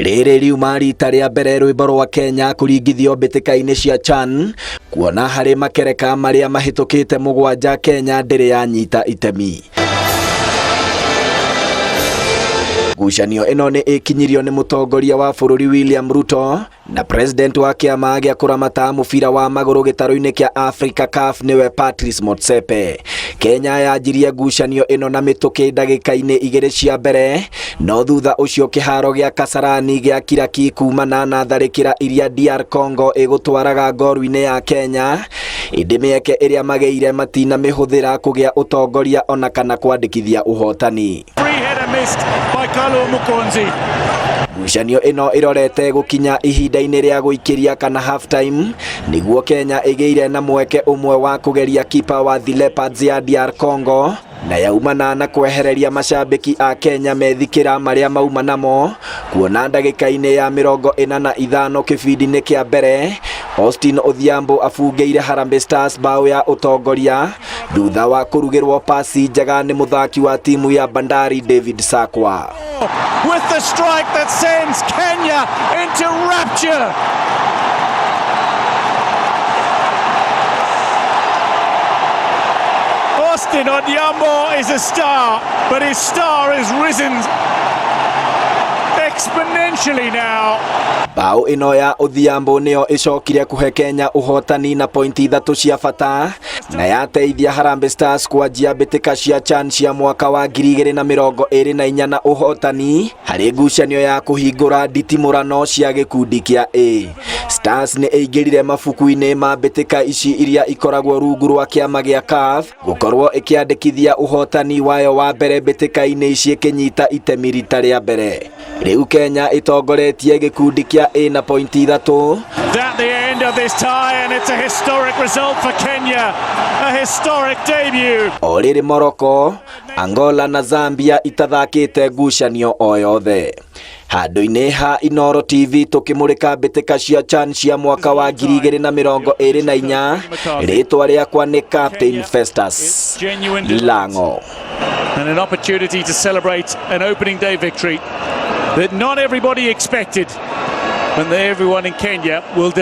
Rĩrĩ riuma rita rĩa mbere rwĩmbo rwa Kenya kũringithio mbĩtĩka-inĩ cia CHAN, kuona harĩ makereka marĩa mahĩtũkĩte 7 Kenya ndĩrĩ yanyita itemi. Ngucanio ĩno nĩ ĩkinyirio nĩ mũtongoria wa bũrũri William Ruto na president wa kĩama gĩa kũramata mũbira wa magũrũ gĩtarũ-inĩ kĩa Africa CAF nĩwe Patrice Motsepe. Kenya yanjirie ngucanio ĩno na mĩtũkĩ ndagĩka-inĩ 2 cia mbere, no thutha ũcio kĩharo gĩa Kasarani gĩa kiraki kumana na tharĩkĩra iria DR Congo ĩgũtwaraga ngoru-inĩ ya Kenya, ĩndĩ mĩeke ĩrĩa magĩire matinamĩhũthĩra kũgĩa ũtongoria ona kana kwandĩkithia ũhotani. Free header missed by Carlo Mukonzi. Ngucanio ĩno ĩrorete gũkinya ihinda-inĩ rĩa gũikĩria kana half time, nĩguo Kenya ĩgĩire na mweke ũmwe wa kũgeria kipa wa The Leopards ya DR Congo, na yaumana na kwehereria macambĩki a Kenya methikĩra marĩa mauma namo, kuona ndagĩka-inĩ ya 45 kĩbindi-inĩ kĩa mbere, Austin Odhiambo abungĩire Harambee Stars bao ya ũtongoria thutha wa kũrugĩrwo pasi njega nĩ mũthaki wa timu ya Bandari David Sakwa. With the strike that sends Kenya into rapture. Austin Odhiambo is a star, but his star has risen exponentially now. Bao ĩno ya Odhiambo nĩyo ĩcokire kũhe Kenya ũhotani na pointi 3 cia bata, na yateithia Harambee Stars kwanjia mbĩtĩka cia CHAN cia mwaka wa 2024 na ũhotani harĩ ngucanio ya kũhingũra nditimũrano cia gĩkundi kĩa A. Stars nĩ ĩingĩrire mabuku-inĩ ma mbĩtĩka ici iria ikoragwo rungu rwa kĩama gĩa CAF gũkorwo ĩkĩandĩkithia ũhotani wayo wa mbere mbĩtĩka-inĩ ici ĩkĩnyita itemi rita rĩa mbere. Rĩu Kenya ĩtongoretie gĩkundi kĩa A na pointi 3. At the end of this tie, and it's a historic result for Kenya, a historic debut. O rĩrĩ Morocco, Angola na Zambia itathakĩte ngucanio o yothe. Handũ-inĩ ha Inooro TV tũkĩmũrĩka mbĩtĩka cia CHAN cia mwaka wa 2024, rĩtwa rĩakwa nĩ Captain Festus Lango. And an opportunity to celebrate an opening day victory that not everybody expected, and everyone in Kenya will deliver.